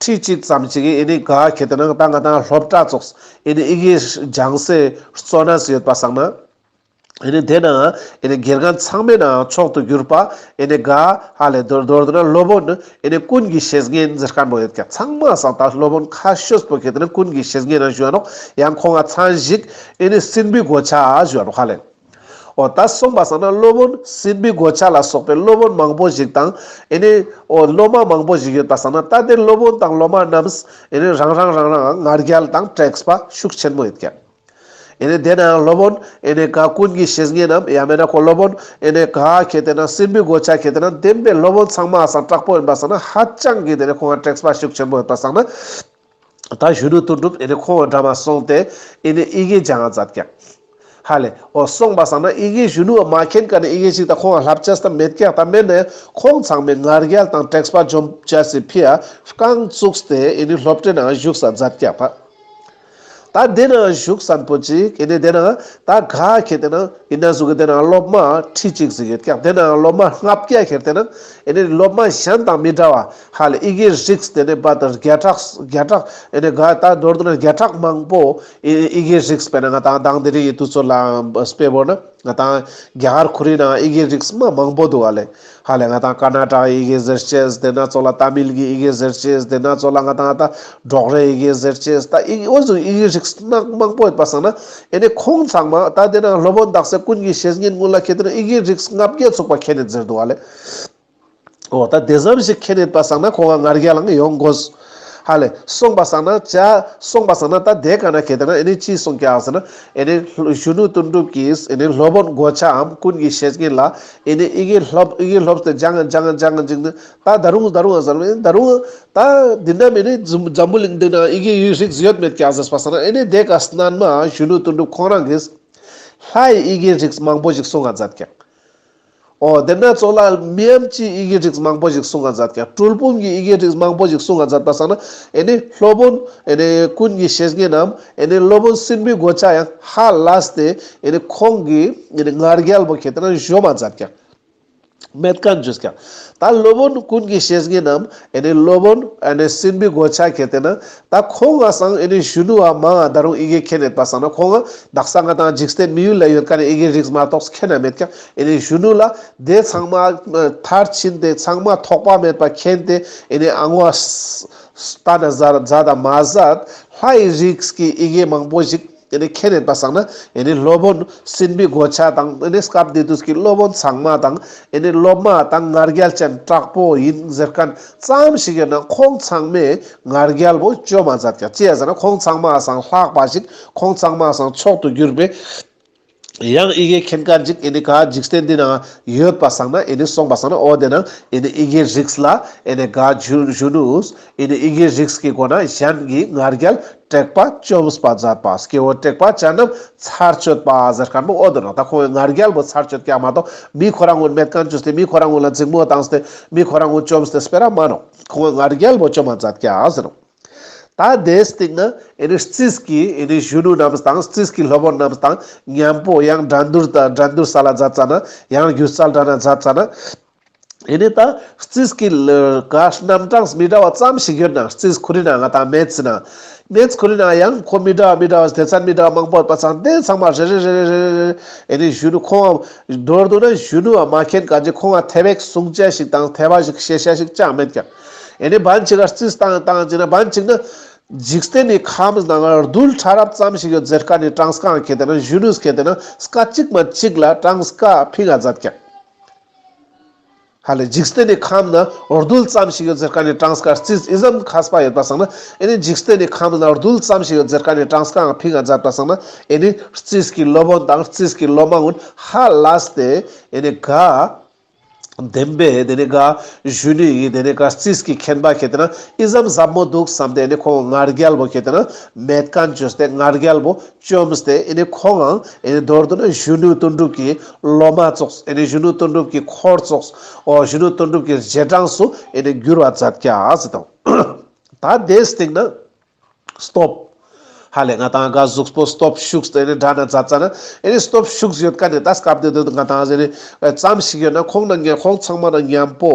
ཁྲི་གཅིག་ཙམ་ཅིག་གི་ཨེ་ནི་ག་ཁེ་ཏེ་ན་ད་ང་ཏང་སློབ་གྲྭ་ཙོགས་ཨེ་ནི་ཡི་གེ་སྦྱང་སའི་གཙོ་གནས་ཡོད་པ་སང་ན། ཨེ་ནི་དེ་ན་ཨེ་ནི་དགེ་རྒན་ཚང་མའི་ནང་མཆོག་ཏུ་གྱུར་པ་ཨེ་ནི་ག་ཧ་ལེ་མདོར་མདོར་བསྡུ་ན་སློབ་དཔོན་ཨེ་ནི་ཀུན་གྱི་བཤེས་གཉེན་ཟེར་མཁན་པོ་ཡོད་ཀྱག། ཚང་མ་སང་ད་སློབ་དཔོན་ཁ་ཤོས་པོ་ཁེ་ཏེ་ན་ཀུན་གྱི་བཤེས་གཉེན་ན་ཞུ་བ་ནོག། ཡང་ཁོང་ང་མཚན་ཞིག་ཨེ་ནི་སྲིན་པོའི་གོ་ཆ་ཞུ་བ་ནོག་ཧ་ལེ། འོ་ད་སོང་པ་སང་ན་སློབ་དཔོན་སྲིན་པོའི་གོ་ཆ་ལ་སོགས་པའི་སློབ་དཔོན་མང་པོ་ཞིག་དང་ཨེ་ནི་འོ་སློབ་མ་མང་པོ་ཞིག་ཡོད་པ་སང་ན་ད་དེ་སློབ་དཔོན་དང་སློབ་མ་རྣམས་ཨེ་ནི་རང་རང་རང་རང་ང་རྒྱལ་དང་དྲེགས་པ་ཤུགས་ཆེན་མོ་ཡོད་ཀྱག། ཨེ་ནི་དེ་ན་སློབ་དཔོན་ཨེ་ནི་ག་ཀུན་གྱི་བཤེས་གཉེན་ནམ་ཡང་མེད་ན་ཁོ་སློབ་དཔོན་ཨེ་ནི་ག་ཁེ་ཏེ་ན་སྲིན་པོའི་གོ་ཆ་ཁེ་ཏེ་ན་བདེན་པའི་སློབ་དཔོན་ཚང་མ་སང་དྲག་པོ་ཡིན་པ་སང་ན་ཧ་ཅང་གི་དེ་ནི་ཁོང་ང་དྲེགས་པ་ཤུགས་ཆེན་པོ་ཡོད་པ་སང་ན། ད་གཞོན་ནུ་དོན་གྲུབ་ཨེ་ནི་ཁོང་འདྲ་མ་སོང་སྟེ་ཨེ་ནི་ཡི་གེ་སྦྱང་ང་མཛད་ཀྱག། ཧ་ལེ་འོ་སོང་པ་སང་ན་ཡི་གེ་གཞོན་ནུ་མ་མཁྱེན་ཀ་ནི་ཡི་གེ་ཞིག་ད་ཁོང་ལབ་ཅེས་ད་མེད་ཀྱག། ད་མེད་ན་ཁོང་ཚང་མའི་ང་རྒྱལ་དང་དྲེགས་པ་འཇོམས་ཅེས་སི་ཕི་ཡ་རྐང་བཙུགས་ཏེ་ཨེ་ནི་སློབ་གྲྭའི་ནང་བཞུགས་ས་མཛད་ཀྱག་པ། ད་དེ་ན་བཞུགས་ས་པོ་ཅིག་ཨེ་ནི་དེ་ན་ད་ག་ཁེ་ཏེ་ན་ཡིན་ན་ཟུག་གི་དེ་ན་སློབ་མ་ཁྲི་གཅིག་ཟིག་ཡོད་ཀྱག། དེ་ན་སློབ་མ་ལྔ་བརྒྱ་ཁེ་ཏེ་ན་ཨེ་ནི་སློབ་མ་གཞན་དང་མི་འདྲ་བ་ཧ་ལེ་ཡི་གེ་རིགས་དེ་ནི་བ་དང་བརྒྱ་ཕྲག་བརྒྱ་ཕྲག་ཨེ་ནི་ག་ད་མདོར་བསྡུ་ན་བརྒྱ་ཕྲག་མང་པོ་ཡི་གེ་རིགས་དཔེར་ན་ང་ཏང་དང་དེ་རིང་ཡི་དུས་ཚོད་ལ་དཔེ་བོར་ན་ང་ཏང་རྒྱ་གར་ཁོ་རའི་ནང་ཡི་གེ་རིགས་མ་མང་པོ་འདུག་ཧ་ལེ། ཧ་ལེ་ང་ཏང་ཀར་ན་ཊ་ཀའི་ཡི་གེ་ཟེར་ཅེས་དེ་ན་ཚོ་ལ་ཏ་མིལ་གྱི་ཡི་གེ་ཟེར་ཅེས་དེ་ན་ཚོ་ལ་ང་ཏང་ད་འབྲོག་རའི་ཡི་གེ་ཟེར་ཅེས་ད་ཡི་གེ་འོ་ཟུག་ཡི་གེ་རིགས་མང་པོ་ཡོད་པ་སང་ན་ཨེ་ནི་ཁོང་ཚང་མ་ད་དེ་ན་སློབ་དཔོན་དག་ས་ཀུན་གྱི་བཤེས་གཉེན་ཀུན་ལ་ཁེ་ཏེ་ན་ཡི་གེ་རིགས་ལྔ་བརྒྱ་ཚུགས་པ་མཁྱེན་ནེད་ཟེར་འདུག་ཧ་ལེ། འོ་ད་དེ་ཙམ་ཞིག་མཁྱེན་ཡོད་པ་སང་ན་ཁོང་ང་ང་རྒྱལ་ལའང་ཡོང་དགོས། ཧ་ལེ་སོང་པ་སང་ན་ཅ་སོང་པ་སང་ན་ད་དེ་ཀ་ན་ཁེ་ཏེ་ན་ཨེ་ནི་ཅི་སོང་ཀྱག་ཟེར་ན་ཨེ་ནི་གཞོན་ནུ་དོན་གྲུབ་ཀྱིས་ཨེ་ནི་སློབ་དཔོན་གོ་ཆའམ་ཀུན་གྱི་བཤེས་གཉེན་ལ་ཨེ་ནི་ཡི་གེ་སློབ་ཡི་གེ་སློབ་སྟེ་སྦྱང་ང་སྦྱང་ང་སྦྱང་ང་སྦྱང་ང་ད་ད་རུང་ད་རུང་ཟེར་ན་ད་རུང་ད་འདི་ན་མེད་ནི་འཛམ་འཛམ་བུ་གླིང་འདི་ན་ཡི་གེ་ཡི་རིགས་ཡོད་མེད་ཀྱག་ཟེར་པ་སང་ན་ཨེ་ནི་དེ་ཀ་སྣན་མ་གཞོན་ནུ་དོན་གྲུབ་ཁོང་རང་གིས་ལྷའི་ཡི་གེ་རིགས་མང་པོ་ཞིག་གསུང་ང་མཛད་ཀྱག། འོ་དེ་ན་ཚོ་ལ་མིའམ་ཅིའི་ཡི་གེ་རིགས་མང་པོ་ཞིག་གསུང་ང་མཛད་ཀྱག། སྤྲུལ་དཔོན་གྱི་ཡི་གེ་རིགས་མང་པོ་ཞིག་གསུང་ང་མཛད་པ་སང་ན་ཨེ་ནི་སློབ་དཔོན་ཨེ་ནི་ཀུན་གྱི་བཤེས་གཉེན་ནམ་ཨེ་ནི་སློབ་དཔོན་སྲིན་པོའི་གོ་ཆ་ཡང་ཧ་ལས་ཏེ་ཨེ་ནི་ཁོང་གི་ཨེ་ནི་ང་རྒྱལ་པོ་ཁེ་ཏེ་ན་གཞོམ་མ་མཛད་ཀྱག། མེད་མཁན་བཅོས་ཀྱག། ད་སློབ་དཔོན་ཀུན་གྱི་བཤེས་གཉེན་ནམ་ཨེ་ནི་སློབ་དཔོན་ཨེ་ནི་སྲིན་པོའི་གོ་ཆ་ཁེ་ཏེ་ན་ད་ཁོང་ང་སང་ཨེ་ནི་གཞོན་ནུ་བ་མང་ང་ད་རུང་ཡི་གེ་མཁྱེན་ཡོད་པ་སང་ན་ཁོང་ང་དག་ས་ང་ཏང་འཇིག་རྟེན་མི་ཡུལ་ལ་ཡོད་མཁན་ནི་ཡི་གེ་རིགས་མ་གཏོགས་མཁྱེན་ན་མེད་ཀྱག། ཨེ་ནི་གཞོན་ནུ་ལ་དེ་ཚང་མ་མཐར་ཕྱིན་ཏེ་ཚང་མ་ཐོགས་པ་མེད་པ་མཁྱེན་ཏེ་ཨེ་ནི་ཨ་ངོ་ལྟ་ན་མཛད་མཛད་དང་མ་མཛད་ལྷའི་རིགས་ཀྱི་ཡི་གེ་མང་པོ་ཞིག་ཨེ་ནི་མཁྱེན་ཡོད་པ་སང་ན་ཨེ་ནི་སློབ་དཔོན་སྲིན་པོའི་གོ་ཆ་དང་ཨེ་ནི་སྐབས་དེ་དུས་ཀྱི་སློབ་དཔོན་ཚང་མ་དང་ཨེ་ནི་སློབ་མ་དང་ང་རྒྱལ་ཅན་དྲག་པོ་ཡིན་ཟེར་མཁན་ཙམ་ཞིག་ཡོད་ན་ཁོང་ཚང་མས་ང་རྒྱལ་པོ་བཅོམ་མ་མཛད་ཀྱག། ཅི་ཡ་ཟེར་ན་ཁོང་ཚང་མ་སང་ལྷག་པ་ཞིག་ཁོང་ཚང་མ་སང་མཆོག་ཏུ་གྱུར་པའི་ ཡང་ཡི་གེ་མཁྱེན་མཁན་ཅིག་ཨེ་ནི་ག་འཇིག་རྟེན་འདི་ན་ཡོད་པ་སང་ན་ཨེ་ནི་སོང་པ་སང་ན་འོ་དེ་ན་ཨེ་ནི་ཡི་གེ་རིགས་ལ་ཨེ་ནི་ག་གཞོན་གཞོན་ནུས་ཨེ་ནི་ཡི་གེ་རིགས་ཀྱི་སྒོ་ན་གཞན་གྱི་ང་རྒྱལ་དྲེགས་པ་བཅོམ་པར་མཛད་པ། སྐྱེ་བོ་དྲེགས་པ་ཅན་རྣམས་ཚར་གཅོད་པ་ཟེར་མཁན་པོ་འོ་དེ་ན་ད་ཁོང་ང་རྒྱལ་པོ་ཚར་གཅོད་ཀྱག་མ་གཏོགས་མི་ཁོ་རང་ངོ་མེད་མཁན་བཅོས་ཏེ་མི་ཁོ་རང་ངོ་ལ་འཛིང་མོ་བཏང་སྟེ་མི་ཁོ་རང་ངོ་བཅོམ་སྟེ་སྤེ་ར་མ་ནོག་ཁོང་ང་རྒྱལ་པོ་བཅོམ་པར་མཛད་ཀྱག་ཟེར་ནོག་ད་དེའི་སྟེང་ན་ཨེ་ནི་རྩིས་ཀྱི་ཨེ་ནི་གཞོན་ནུ་རྣམས་དང་རྩིས་ཀྱི་སློབ་དཔོན་རྣམས་དང་མཉམ་པོ་ཡང་འགྲན་བསྡུར་དང་འགྲན་བསྡུར་ས་ལ་མཛད་ཙ་ན་ཡང་སྒྱུ་རྩལ་འགྲན་ན་མཛད་ཙ་ན་ཨེ་ནི་ད་རྩིས་ཀྱི་ལ་ག་རྣམ་གྲངས་མི་འདྲ་བ་ཙམ་ཞིག་ཡོད་ན་རྩིས་ཁོ་རི་ན་ང་དང་མེད་ཙ་ན་མེད་ཁོ་རི་ན་ཡང་ཁོ་མི་འདྲ་བ་མི་འདྲ་བ་སྡེ་ཚན་མི་འདྲ་བ་མང་པོ་ཡོད་པ་ཙང་དེ་ཚང་མ་རེ་རེ་རེ་རེ་རེ་རེ་ཨེ་ནི་གཞོན་ནུ་ཁོང་མདོར་བསྡུ་ན་གཞོན་ནུ་བ་མ་མཁྱེན་ག་ཅིག་ཁོང་ང་ཐེ་བེག་སུང་ཅ་ཞིག་དང་ཐེ་བ་ཞིག་ཤེས་བྱ་ཞིག་ཅང་མེད་ཀྱག་ཨེ་ནི་བན་ཅིག་ག་རྩིས་བཏང་བཏང་ཅིག་ན་བན་ཅིག་ན་འཇིག་རྟེན་ནི་ཁམས་ནང་རྡུལ་ཕྲ་རབ་ཙམ་ཞིག་ཡོད་ཟེར་མཁན་ནི་གྲངས་ཀའང་ཁེ་ཏེ་ན་གཞོན་ནུས་ཁེ་ཏེ་ན་སྐད་ཅིག་མ་གཅིག་ལ་གྲངས་ཀ་ཕིང་ང་མཛད་ཀྱག་ཧ་ལེ་འཇིག་རྟེན་ནི་ཁམས་ན་རྡུལ་ཙམ་ཞིག་ཡོད་ཟེར་མཁན་ནི་གྲངས་ཀ་རྩིས་ཨི་ཙམ་མཁས་པ་ཡོད་པ་སང་ན་ཨེ་ནི་འཇིག་རྟེན་ནི་ཁམས་ན་རྡུལ་ཙམ་ཞིག་ཡོད་ཟེར་མཁན་ནི་གྲངས་ཀའང་ཕིང་ང་མཛད་པ་སང་ན་ཨེ་ནི་རྩིས་ཀྱི་སློབ་དཔོན་དང་རྩིས་ཀྱི་སློབ་མ་ཀུན་ཧ་ལས་ཏེ་ཨེ་ནི་ག་བདེན་པའི་དེ་ནི་ག་གཞོན་ནུ་ཡི་དེ་ནི་ག་རྩིས་ཀྱི་མཁྱེན་པ་ཁེ་ཏེ་ན་ཨི་ཙམ་ཟབ་མོ་འདུག་བསམ་སྟེ་ཨེ་ནི་ཁོང་ང་རྒྱལ་པོ་ཁེ་ཏེ་ན་མེད་མཁན་བཅོས་ཏེ་ང་རྒྱལ་པོ་བཅོམ་སྟེ་ཨེ་ནི་ཁོང་ངང་ཨེ་ནི་མདོར་བསྡུ་ན་གཞོན་ནུ་དོན་གྲུབ་ཀྱི་སློབ་མ་ཙོགས་ཨེ་ནི་གཞོན་ནུ་དོན་གྲུབ་ཀྱི་འཁོར་ཙོགས་འོ་གཞོན་ནུ་དོན་གྲུབ་ཀྱི་རྗེས་འབྲང་སུ་ཨེ་ནི་འགྱུར་བ་མཛད་ཀྱག་ཟེར་དང་། ད་དེའི་སྟེང་ན། སྟོབས། ཧ་ལེ་ང་དང་ག་གཟུགས་པོ་སྟོབས་ཤུགས་དེ་ནི་འདྲ་ན་མཛད་ཙ་ན་ཨེ་ནི་སྟོབས་ཤུགས་ཡོད་མཁན་ནི་ད་སྐབས་དེ་དུས་ང་དང་ཟེར་ནི་ཙམ་ཞིག་ཡོད་ན་ཁོང་ན་ངས་ཁོང་ཚང་མ་ན་མཉམ་པོ་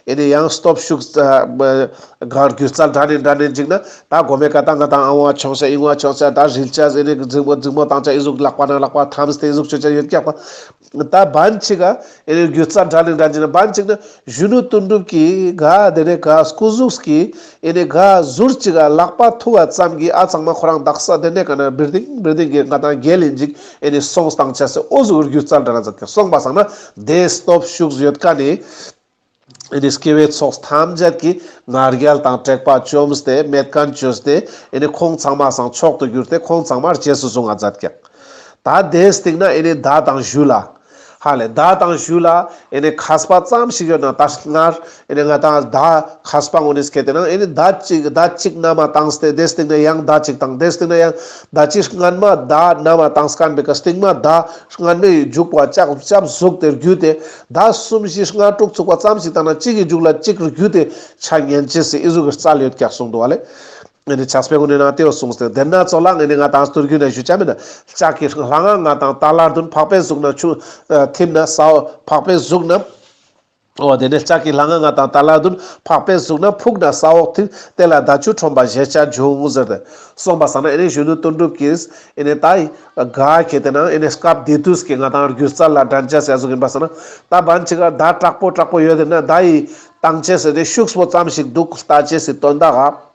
ཨེ་ནི་ཡང་སྟོབས་ཤུགས་ག་སྒྱུ་རྩལ་འདྲ་ནི་འདྲ་ནི་འཇིག་ན་ད་གོ་མེ་ཀ་ད་ང་དང་ཨ་བ་ཆོང་ཆ་ཨི་བ་ཆོང་ཆ་ད་རིལ་ཆ་ཟེར་ནི་འཛིང་མོ་འཛིང་མོ་བཏང་ཆ་ཨི་ཟུག་ལག་པ་ན་ལག་པ་ཐམས་ཏེ་ཨི་ཟུག་ཆོ་ཆ་ཡོད་ཀྱག་པ། ད་བན་ཅིག་ག་ཨེ་ནི་སྒྱུ་རྩལ་འདྲ་ནི་འདྲ་ཅིག་ན་བན་ཅིག་ན་གཞོན་ནུ་དོན་གྲུབ་ཀྱི་ག་དེ་ནི་ག་སྐུ་གཟུགས་ཀྱི་ཨེ་ནི་ག་ཟུར་ཅིག་ག་ལག་པ་ཐུག་ག་ཙམ་གྱི་ཨ་ཚང་མ་ཁོ་རང་དག་ས་དེ་ནི་ག་ན་བིར་ཏིང་བིར་ཏིང་གི་ང་དང་རྒྱལ་ཡིན་ཅིག་ཨེ་ནི་སོང་སྟངས་ཆ་སེ་འོ་ཟུག་སྒྱུ་རྩལ་འདྲ་ན་ཟེར་ཏེ་སོང་པ་སང་ན་དེ་སྟོབས་ཤུགས་ཡོད་མཁན་ནི་ཨེ་ནི་སྐྱེ་བོའི་ཚོགས་ཐམས་ཅད་ཀྱི་ང་རྒྱལ་དང་དྲེགས་པ་བཅོམ་སྟེ་མེད་མཁན་བཅོས་ཏེ་ཨེ་ནི་ཁོང་ཚང་མ་སང་མཆོག་ཏུ་གྱུར་ཏེ་ཁོང་ཚང་མ་རྗེས་སུ་བཟུང་ང་མཛད་ཀྱག་ད་དེའི་སྟེང་ན་ཨེ་ནི་མདའ་དང་གཞུ་ལ། ཧ་ལེ་མདའ་དང་གཞུ་ལ་ཨེ་ནི་མཁས་པ་ཙམ་ཞིག་ཡོད་ན་ད་སྔར་ཨེ་ནི་ང་དང་མདའ་མཁས་པ་ངོ་ནི་སྐད་དེ་ན་ཨེ་ནི་མདའ་གཅིག་མདའ་གཅིག་ན་མ་བཏང་སྟེ་དེའི་སྟེང་ན་ཡང་མདའ་གཅིག་དང་དེའི་སྟེང་ན་ཡང་མདའ་གཅིག་སྔན་མ་མདའ་ན་མ་བཏང་སྐམ་པའི་ཀ་སྟེང་མ་མདའ་སྔན་མའི་མཇུག་པ་ལྕགས་ལྕགས་ཟུག་དེ་རྒྱུ་དེ་མདའ་གསུམ་བཞི་ལྔ་དྲུག་ཚུགས་པ་ཙམ་ཞིག་བཏང་ན་གཅིག་གི་མཇུག་ལ་གཅིག་རྒྱུ་དེ་ཆ་ཉན་ཅེས་སི་ཨི་ཟུག་གི་རྩལ་ཡོད་ཀྱག་གསུངས་འདུག་བ་ལེ། ཨེ་ནི་ཕྱག་དཔེ་ཀུན་ནི་ནང་དེའོ་གསུངས་ཏེ་དེ་ན་ཙོགས་ལ་ཨེ་ནི་ང་དང་སྟོད་རྒྱུད་ན་ཞུ་ཆ་མེད་ན་ལྕགས་ཀྱི་ལྷ་ང་ང་དང་ཏཱ་ལ་བདུན་ཕག་པའི་གཟུགས་ན་ཆུ་ཐིམ་ན་ས་འོག་ཕག་པའི་གཟུགས་ན། འོ་དེ་ནི་ལྕགས་ཀྱི་ལྷ་ང་ང་དང་ཏཱ་ལ་བདུན་ཕག་པའི་གཟུགས་ན་ཕུག་ན་ས་འོག་ཐིམ་དེ་ལ་མདའ་ཆུ་ཁྲོན་པ་ཞེས་བྱ་འབྱུང་ཟེར་ཏེ་སོང་པ་སང་ན་ཨེ་ནི་གཞོན་ནུ་དོན་གྲུབ་ཀྱིས་ཨེ་ནི་ད་ཡི་ག་ཁེ་ཏེ་ན་ཨེ་ནི་སྐབས་དེ་དུས་ཀྱི་ང་དང་སྒྱུ་རྩལ་ལ་འགྲན་ཆ་ཟེར་ཟུག་ཡིན་པ་སང་ན་ད་བན་ཅིག་ག་མདའ་དྲག་པོ་དྲག་པོ་ཡོད་དེ་ན་མདའ་ཡི་བཏང་ཆེས་ཟེར་ཏེ་ཤུགས་པོ་ཙམ་ཞིག་འདུག་ལྟ་ཆེས་སི་དོན་དག་ག་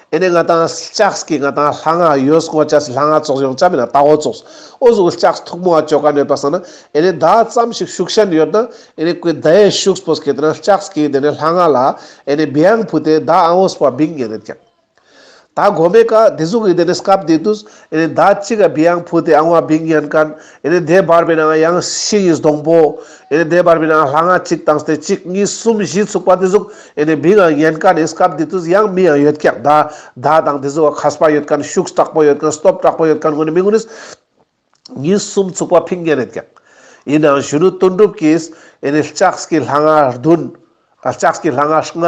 ཨེ་ནི་ང་དང་ལྕགས་ཀྱི་ང་དང་ལྷ་ང་ཡོས་སྔོ་ཆ་སི་ལྷ་ང་ཙོགས་ཡོང་ཆ་མེད་ན་ལྟ་བོ་ཙོགས་འོ་ཟུག་ལྕགས་མཐུག་མོ་བ་ཅོ་ག་ནོད་པ་སང་ན་ཨེ་ནི་མདའ་ཙམ་ཞིག་ཤུགས་ཞན་ཡོད་ན་ཨེ་ནི་ཀུན་མདའི་ཤུགས་པོ་སྐད་དེ་ན་ལྕགས་ཀྱི་དེ་ནི་ལྷ་ང་ལ་ཨེ་ནི་བི་ཡང་ཕུ་ཏེ་མདའ་ཨ་འོ་སྤོ་བིང་ཉན་ནེད་ཀྱག་ད་གོ་མེ་ཀ་དེ་ཟུག་གི་དེ་ནི་སྐབས་དེ་དུས་ཨེ་ནི་མདའ་གཅིག་ག་བི་ཡང་ཕུ་ཏེ་ཨ་འོ་བིང་ཉན་མཁན་ཨེ་ནི་དེ་བར་བི་ན་ཡང་ཤིང་གི་སྡོང་པོ། ཨེ་ནི་དེ་བར་བི་ན་ལྷ་ང་གཅིག་བཏང་སྟེ་གཅིག་གཉིས་གསུམ་བཞི་ཚུགས་པ་དེ་ཟུག་ཨེ་ནི་བིང་ང་ཉན་མཁན་ནི་སྐབས་དེ་དུས་ཡང་མི་ཡང་ཡོད་ཀྱག་མདའ་མདའ་དང་དེ་ཟུག་མཁས་པ་ཡོད་མཁན་ཤུགས་དྲག་པོ་ཡོད་མཁན་སྟོབས་དྲག་པོ་ཡོད་མཁན་ཀུན་ནི་མི་ཀུན་ནི་གཉིས་གསུམ་ཚུགས་པ་ཕིང་ཉན་ནེད་ཀྱག་ཡིན་ནའང་གཞོན་ནུ་དོན་གྲུབ་ཀྱིས་ཨེ་ནི་ལྕགས་ཀྱི་ལྷ་ང་བདུན། ལྕགས་ཀྱི་ལྷ་ང་ལྔ།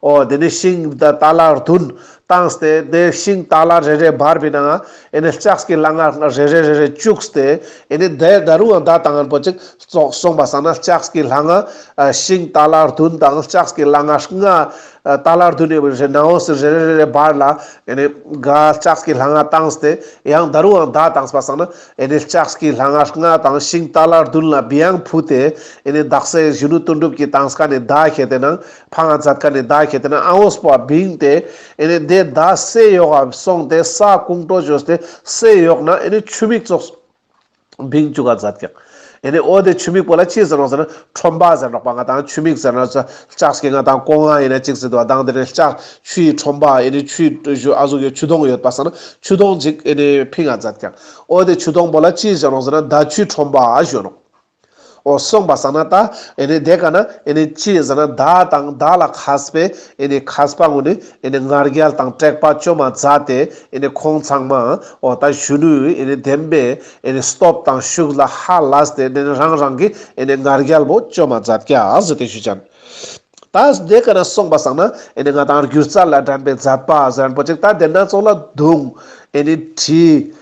འོ་དེ་ནི་ཤིང་ཏཱ་ལ་བདུན་བཏང་སྟེ་དེ་ཤིང་ཏཱ་ལ་རེ་རེ་བར་བི་ན་ཨེ་ནི་ལྕགས་ཀྱི་ལྷ་ང་རེ་རེ་རེ་རེ་བཅུག་སྟེ་ཨེ་ནི་དེ་ད་རུང་ཡང་མདའ་བཏང་ངན་པོ་ཅིག་སོང་པ་སང་ན་ལྕགས་ཀྱི་ལྷ་ང་ཤིང་ཏཱ་ལ་བདུན་དང་ལྕགས་ཀྱི་ལྷ་ང་ལྔ་ཏཱ་ལ་བདུན་ནི་རེ་ནའོ་སི་རེ་རེ་རེ་རེ་བར་ལ་ཨེ་ནི་ག་ལྕགས་ཀྱི་ལྷ་ང་བཏང་སྟེ་ཡང་ད་རུང་ཡང་མདའ་བཏང་པ་སང་ན་ཨེ་ནི་ལྕགས་ཀྱི་ལྷ་ང་ལྔ་དང་ཤིང་ཏཱ་ལ་བདུན་ལ་བི་ཡང་ཕུ་ཏེ་ཨེ་ནི་དག་ས་གཞོན་ནུ་དོན་གྲུབ་ཀྱི་བཏང་སྐ་ནི་མདའ་ཁེ་ཏེ་ན་ཕང་ང་མཛད་ཁ་ནི་མདའ་ཁེ་ཏེ་ན་ཨ་འོ་སྤོ་བ་བིང་སྟེ་ཨེ་ནི་དེ་མདའ་སའི་ཡོག་ག་སོང་སྟེ་ས་ཀུང་ཀྲོ་བཅོས་ཏེ་སའི་ཡོག་ན་ཨེ་ནི་ཆུ་མིག་ཙོགས་བིང་བཅུག་ག་མཛད་ཀྱག་ཨེ་ནི་འོ་དེ་ཆུ་མིག་པོ་ལ་ཅི་ཟེར་ནོག་ཟེར་ན་ཁྲོན་པ་ཟེར་ནོག་པ། ང་དང་ཆུ་མིག་ཟེར་ན་ལྕགས་ཀྱི་ང་དང་ཀོང་ང་ཡིན་ན་ཅིག་ཟེར་དུག་པ། དང་དེ་ནས་ལྕགས་ཆུའི་ཁྲོན་པ་ཨེ་ནི་ཆུའི་ཨ་ཟུག་གི་ཆུ་དོང་ཡོད་པ་སང་ན་ཆུ་དོང་ཅིག་ཨེ་ནི་ཕིང་ང་མཛད་ཀྱག། འོ་དེ་ཆུ་དོང་པོ་ལ་ཅི་ཟེར་ནོག་ཟེར་ན་མདའ་ཆུའི་ཁྲོན་པ་ཞུ་ནོག། འོ་སོང་པ་སང་ན་ད་ཨེ་ནི་དེ་ཀ་ན་ཨེ་ནི་ཅི་ཟེར་ན་མདའ་དང་མདའ་ལ་མཁས་པའི་ཨེ་ནི་མཁས་པ་ངུན་ནི་ཨེ་ནི་ང་རྒྱལ་དང་དྲེགས་པ་བཅོམ་མ་མཛད་དེ་ཨེ་ནི་ཁོང་ཚང་མ་འོ་ད་གཞོན་ནུ་ཨེ་ནི་བདེན་པའི་ཨེ་ནི་སྟོབས་དང་ཤུགས་ལ་ཧ་ལས་ཏེ་ཨེ་ནི་རང་རང་གི་ཨེ་ནི་ང་རྒྱལ་བོ་བཅོམ་མ་མཛད་ཀྱག་ཟེར་ཏེ་ཞུ་ཅན། ད་དེ་ཀ་ན་སོང་པ་སང་ན་ཨེ་ནི་ང་དང་སྒྱུ་རྩལ་ལ་དྲན་པའི་མཛད་པ་ཟེར་མཁན་པོ་ཅིག་ད་དེ་ན་ཙོགས་ལ་མདུང་ཨེ་ནི་གྲི་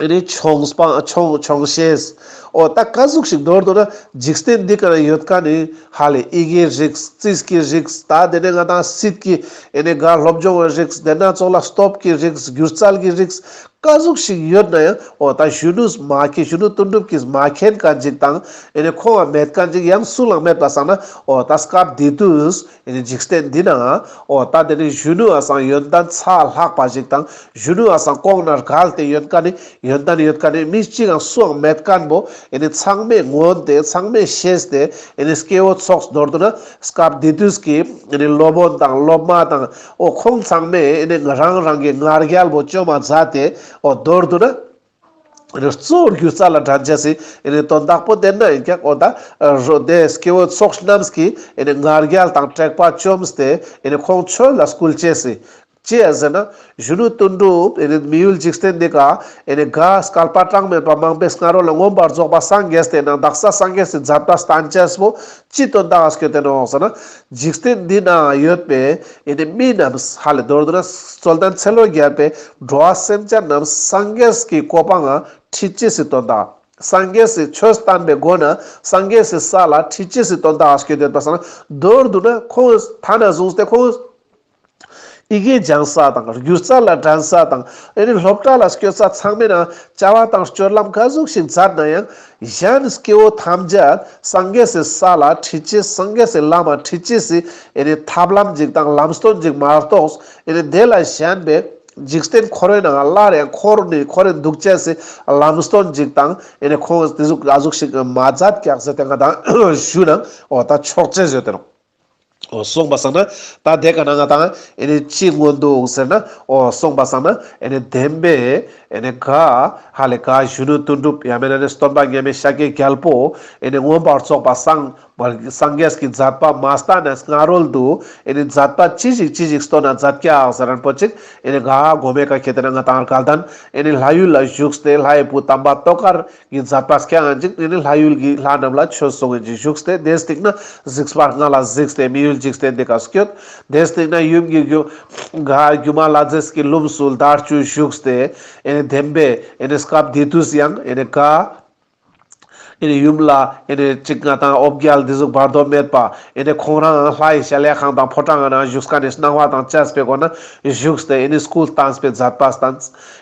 ཨེ་ནི་མཆོང་སྤང་མཆོང་མཆོང་ཤེས། འོ་ད་ཀ་ཟུག་ཞིག་མདོར་བསྡུ་ན་འཇིག་རྟེན་འདི་ཀ་ན་ཡོད་མཁན་ནི་ཧ་ལས་ཡི་གེའི་རིགས་རྩིས་ཀྱི་རིགས་ད་དེ་ནས་ང་དང་སྲིད་ཀྱི་ཨེ་ནི་ག་སློབ་སྦྱོང་བའི་རིགས་དེ་ན་ཙོགས་ལ་སྟོབས་ཀྱི་རིགས་སྒྱུ་རྩལ་གྱི་རིགས་ཀ་ཟུག་ཞིག་ཡོད་ན་ཡང་འོ་ད་གཞོན་ནུས་མ་མཁྱེན་གཞོན་ནུ་དོན་གྲུབ་ཀྱིས་མ་མཁྱེན་མཁན་ཅིག་དང་ཨེ་ནི་ཁོང་ང་མེད་མཁན་ཅིག་ཡང་སུ་ལའང་མེད་པ་སང་ན་འོ་ད་སྐབས་དེ་དུས་ཨེ་ནི་འཇིག་རྟེན་འདི་ན་འོ་ད་དེ་ནི་གཞོན་ནུ་བ་སང་ཡོན་ཏན་ཚ་ལྷག་པ་ཞིག་དང་གཞོན་ནུ་བ་སང་གོང་ན་བརྒལ་ཏེ་ཡོད་མཁན་ནི་ཡོན་ཏན་ཡོད་མཁན་ནི་མི་གཅིག་ཡང་སུའང་མེད་མཁན་པོ་ཨེ་ནི་ཚང་མས་ངོམས་ཏེ་ཚང་མས་ཤེས་ཏེ་ཨེ་ནི་སྐྱེ་བོ་ཚོགས་མདོར་བསྡུ་ན་སྐབས་དེ་དུས་ཀྱི་ཨེ་ནི་སློབ་དཔོན་དང་སློབ་མ་དང་འོ་ཁོང་ཚང་མས་ཨེ་ནི་རང་རང་གི་ང་རྒྱལ་པོ་བཅོམ་མ་མཛད་དེ་འོ་མདོར་བསྡུ་ན། ཨེ་ནི་གཙོ་བོ་སྒྱུ་རྩལ་ལ་དྲན་ཅེས་སི་ཨེ་ནི་དོན་དག་པོ་དེ་ན་ཡིན་ཀྱག། འོ་ད་རོ་དེ་སྐྱེ་བོ་ཚོགས་རྣམས་ཀྱི་ཨེ་ནི་ང་རྒྱལ་དང་དྲེགས་པ་བཅོམ་སྟེ་ཨེ་ནི་ཁོང་ཆོས་ལ་སྐུལ་ཅེས་སི་ཅི་ཡ་ཟེར་ན་གཞོན་ནུ་དོན་གྲུབ་ཨེ་ནི་མི་ཡུལ་འཇིག་རྟེན་འདི་ཀ་ཨེ་ནི་ག་བསྐལ་པ་གྲངས་མེད་པ་མང་པོའི་སྔ་རོལ་ལ་མངོན་པར་རྫོགས་པ་སངས་རྒྱས་ཏེ་ནང་དག་ས་སངས་རྒྱས་སི་མཛད་པ་བསྟན་ཅེས་པོ་ཅི་དོན་དག་ག་སྐྱོད་དེ་ནོག་ཟེར་ན། འཇིག་རྟེན་འདི་ན་ཡོད་པའི་ཨེ་ནི་མི་རྣམས་ཧ་ལས་མདོར་བསྡུ་ན་རྩོད་ལྡན་ཚེ་ལོ་བརྒྱ་པའི་འགྲོ་བ་སེམས་ཅན་རྣམས་སངས་རྒྱས་ཀྱི་གོ་འཕང་ང་ཁྲིད་ཅེས་སི་དོན་དག། སངས་རྒྱས་སི་ཆོས་བསྟན་པའི་སྒོ་ནས་སངས་རྒྱས་སི་ས་ལ་ཁྲིད་ཅེས་སི་དོན་དག་ག་སྐྱོད་དེ་ཡོད་པ་སང་ན་མདོར་བསྡུ་ན་ཁོང་ཐ་ན་བཟུང་སྟེ་ཁོང་ཡི་གེ་སྦྱང་ས་དང་སྒྱུ་རྩལ་ལ་དྲན་ས་དང་ཨེ་ནི་སློབ་གྲྭ་ལ་སྐྱོད་ས་ཚང་མའི་ནང་བྱ་བ་དང་སྤྱོད་ལམ་ག་ཟུག་ཞིག་མཛད་ན་ཡང་གཞན་སྐྱེ་བོ་ཐམས་ཅད་སངས་རྒྱས་སི་ས་ལ་ཁྲིད་ཅེས་སངས་རྒྱས་སི་ལམ་ལ་ཁྲིད་ཅེས་སི་ཨེ་ནི་ཐབས་ལམ་ཅིག་དང་ལམ་སྟོན་ཅིག་མ་གཏོགས་ཨེ་ནི་དེ་ལ་གཞན་པའི་འཇིག་རྟེན་འཁོར་བའི་ནང་སླར་ཡང་འཁོར་ནས་འཁོར་རིན་འདུག་ཅེས་སི་ལམ་སྟོན་ཅིག་དང་ཨེ་ནི་ཁོང་དེ་ཟུག་ཨ་ཟུག་ཞིག་མ་མཛད་ཀྱག་ཟེར་ཏེ་ང་དང་ཞུ་ན་འོ་ད་ཆོག་ཅེས་ཡོད་དེ་ནོག། འོ་སོང་པ་སང་ན་ད་དེ་ཀ་ན་ང་དང་ཨེ་ནི་ཅི་མངོན་འདུག་ཟེར་ན། འོ་སོང་པ་སང་ན་ཨེ་ནི་བདེན་པའི་ཨེ་ནི་ག་ཧ་ལས་ག་གཞོན་ནུ་དོན་གྲུབ་ཡང་མེད་ན་ནི་སྟོན་པ་མཉམ་མེད་ཤཱཀྱའི་རྒྱལ་པོ་ཨེ་ནི་མངོན་པར་རྫོགས་པ་སངས་སངས་རྒྱས་ཀྱི་མཛད་པ་མ་བསྟན་ནས་སྔ་རོལ་དུ་ཨེ་ནི་མཛད་པ་ཅི་ཞིག་ཅི་ཞིག་སྟོན་ན་མཛད་ཀྱག་ཟེར་མཁན་པོ་ཅིག་ཨེ་ནི་ག་གོ་མེ་ཀ་ཁེ་ཏེ་ན་ང་དང་དགའ་ལྡན་ཨེ་ནི་ལྷ་ཡུལ་ལ་བཞུགས་ཏེ་ལྷའི་བུ་དམ་པ་ཏོག་དཀར་གྱི་མཛད་པ་སྐྱོང་ཡང་ཅིག་ཨེ་ནི་ལྷ་ཡུལ་གྱི་ལྷ་རྣམས་ལ་ཆོས་གསུང་ཡང་ཅིག་བཞུགས་ཏེ་དེའི་སྟིང་ན་གཟིགས་པ་ལྔ་ལ་གཟིགས་ཏེ་མི་ཡུལ་འཇིག་རྟེན་འདི་ཀ་སྐྱོད། དེའི་སྟིང་ན་ཡུམ་གྱི་རྒྱུ་ག་སྒྱུ་མ་ལྷ་མཛེས་ཀྱི་ལྷུམས་སུ་ཟླ་བཅུ་བཞུགས་ཏེ་ཨེ་ནི་བདེན་པའི་ཨེ་ནི་སྐབས་དེ་དུས་ཡང་ཨེ་ནི་ག་ཨེ་ནི་ཡུམ་ལ་ཨེ་ནི་ཅིག་ང་དང་འོ་བརྒྱལ་འདི་ཟུག་བར་དོ་མེད་པ་ཨེ་ནི་ཁོང་རང་ལྷ་ཡི་གཞལ་ཡས་ཁང་དང་ཕོ་བྲང་ང་ན་བཞུགས་མཁན་ནི་སྣང་བ་དང་བཅས་པའི་སྒོ་ན་བཞུགས་ཏེ་ཨེ་ནི་སྐུ་བལྟམས་པའི་མཛད་པ་བསྟན།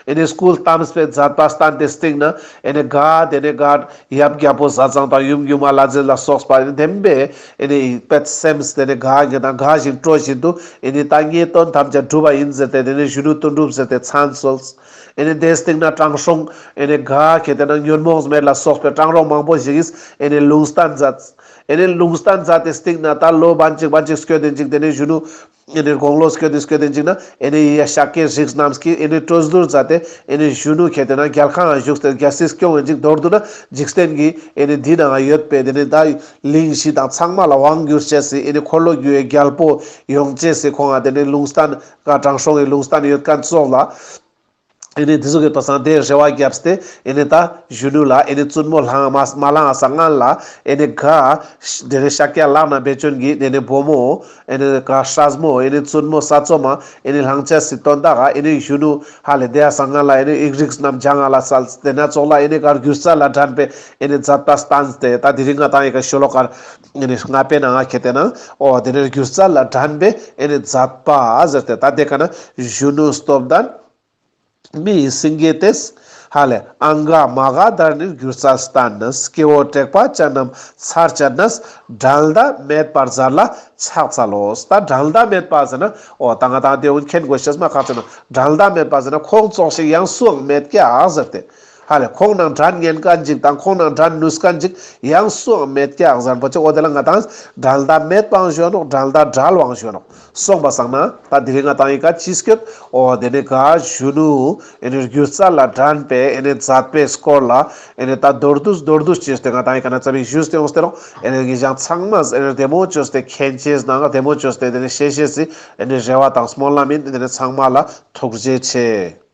ཨེ་ནི་སྐུ་བལྟམས་པའི་མཛད་པ་བསྟན་ཏེ་སྟིང་ན་ཨེ་ནི་ག་དེ་ནི་ག་ཡབ་རྒྱལ་པོ་ཟས་གཙང་དང་ཡུམ་སྒྱུ་མ་ལྷ་མཛེས་ལ་སོགས་པ་ཨེ་ནི་བདེན་པའི་ཨེ་ནི་དཔེ་སེམས་དེ་ནི་ག་ངེ་དང་དགའ་བཞིན་སྤྲོ་བཞིན་དུ་ཨེ་ནི་ད་ངའི་དོན་ཐམས་ཅད་འགྲུབ་པ་ཡིན་ཟེར་ཏེ་དེ་ནི་གཞོན་ནུ་དོན་གྲུབ་ཟེར་ཏེ་མཚན་གསོལ། ཨེ་ནི་དེའི་སྟིང་ན་དྲང་སྲོང་ཨེ་ནི་ག་ཁེ་ཏེ་ན་ཉོན་མོངས་མེད་ལ་སོགས་པའི་དྲང་སྲོང་མང་པོ་ཞིག་གིས་ཨེ་ནི་ལུང་བསྟན་མཛད། ཨེ་ནི་ལུང་བསྟན་མཛད་དེ་སྟིང་ན་ད་ལོ་བན་ཅིག་བན་ཅིག་སྐྱོད་དེ་ཅིག་དེ་ནི་གཞོན་ནུ་ཨེ་ནི་དགུང་ལོ་སྐྱོད་དེ་སྐྱོད་དེ་ཅིག་ན་ཨེ་ནི་ཡ་ཤཱཀྱའི་རིགས་རྣམས་ཀྱིས་ཨེ་ནི་གྲོས་བསྡུར་མཛད་དེ་ཨེ་ནི་གཞོན་ནུ་ཁེ་ཏེ་ན་རྒྱལ་ཁང་ང་བཞུགས་ཏེ་རྒྱལ་སྲིད་སྐྱོང་ཡང་ཅིག་མདོར་བསྡུ་ན་འཇིག་རྟེན་གྱི་ཨེ་ནི་འདི་ནང་ཡོད་པའི་དེ་ནི་ད་གླིང་བཞི་དང་ཚང་མ་ལ་དབང་བསྒྱུར་ཅེས་སི་ཨེ་ནི་འཁོར་ལོ་བསྒྱུར་བའི་རྒྱལ་པོ་ཡོང་ཅེས་སི་ཁོང་ང་དེ་ནི་ལུང་བསྟན་ག་དྲང་སྲོང་གི་ལུང་བསྟན་ཡོད་མཁན་ཙོགས་ལ། ཨེ་ནི་དེ་ཟུག་གི་དོ་སང་དེ་རེ་བ་བརྒྱབ་སྟེ་ཨེ་ནི་ད་གཞོན་ནུ་ལ་ཨེ་ནི་བཙུན་མོ་ལྷང་མ་མ་ལྷང་ས་སྔན་ལ་ཨེ་ནི་ག་དེ་ནི་ཤཱཀྱ་ལག་ན་བེ་ཅོན་གྱི་དེ་ནི་བུ་མོ་ཨེ་ནི་ག་སྲས་མོ་ཨེ་ནི་བཙུན་མོ་ས་འཚོ་མ་ཨེ་ནི་ལྷང་ཅེས་སི་དོན་དག་ག་ཨེ་ནི་གཞོན་ནུ་ཧ་ལས་དེ་ས་སྔན་ལ་ཨེ་ནི་ཡིག་རིགས་རྣམས་སྦྱང་ང་ལ་སལ་དེ་ན་ཙོགས་ལ་ཨེ་ནི་ག་སྒྱུ་རྩལ་ལ་དྲན་པའི་ཨེ་ནི་མཛད་པ་བསྟན་ཏེ་ད་དེ་རིང་ང་དང་ཡི་ག་ཤོ་ལོ་ཀ་ཨེ་ནི་ལྔ་པའི་ནང་ང་ཁེ་ཏེ་ན་འོ་དེ་ནི་སྒྱུ་རྩལ་ལ་དྲན་པའི་ཨེ་ནི་མཛད་པ་ཟེར་ཏེ་ད་དེ་ཀ་ན་གཞོན་ནུ་སྟོབས་ལྡན། མི་ཡི་སེང་གེ་སྟེ། ཧ་ལས་ཨང་ག་མ་ག་དྷར་ནི་སྒྱུ་རྩལ་བསྟན་ནས། སྐྱེ་བོ་དྲེགས་པ་ཅན་རྣམས་ཚར་བཅད་ནས། འགྲན་ཟླ་མེད་པར་མཛད་ལ་ཕྱག་འཚལ་ལོ། ད་འགྲན་ཟླ་མེད་པ་ཟེར་ན་འོ་ད་ང་དང་དེ་འུན་མཁྱེན་དགོས་ཤེས་མ་ཁག་ཆེ་ནོག། འགྲན་ཟླ་མེད་པ་ཟེར་ན་ཁོང་ཙོགས་ཤིག་ཡང་སུའང་མེད་ཀྱག་ཟེར་ཏེ། ཧ་ལེ་ཁོང་ནང་དྲན་ཉན་མཁན་ཅིག་དང་ཁོང་ནང་དྲན་ནུས་མཁན་ཅིག་ཡང་སུའང་མེད་ཀྱག་ཟེར་པོ་ཅིག་འོ་དེ་ལ་ང་ཏང་འགྲན་ཟླ་མེད་པའང་ཞུ་ནོག་འགྲན་ཟླ་བྲལ་བའང་ཞུ་ནོག་སོང་པ་སང་ན་ད་དེ་རིང་ང་ཏང་ཡི་ག་ཅི་སྐྱོད། འོ་དེ་ནི་ག་གཞོན་ནུ་ཨེ་ནི་སྒྱུ་རྩལ་ལ་དྲན་པའི་ཨེ་ནི་མཛད་པའི་སྐོར་ལ་ཨེ་ནི་ད་མདོར་བསྡུས་མདོར་བསྡུས་ཅོས་ཏེ་ང་ཏང་ཡི་ག་ན་ཙ་པིག་ཞུས་ཏེ་ཡོངས་ཏེ་ནོག་ཨེ་ནི་ངེད་ཅག་ཚང་མས་ཨེ་ནི་བདེ་མོ་ཅོས་ཏེ་མཁྱེན་ཅེས་དང་བདེ་མོ་ཅོས་ཏེ་དེ་ནི་ཤེས་ཤེས་སི་ཨེ་ནི་རེ་བ་དང་སྨོན་ལམ་ཡིན། དེ་ནི་ཚང་མ་ལ་ཐུགས་རྗེ་ཆེ།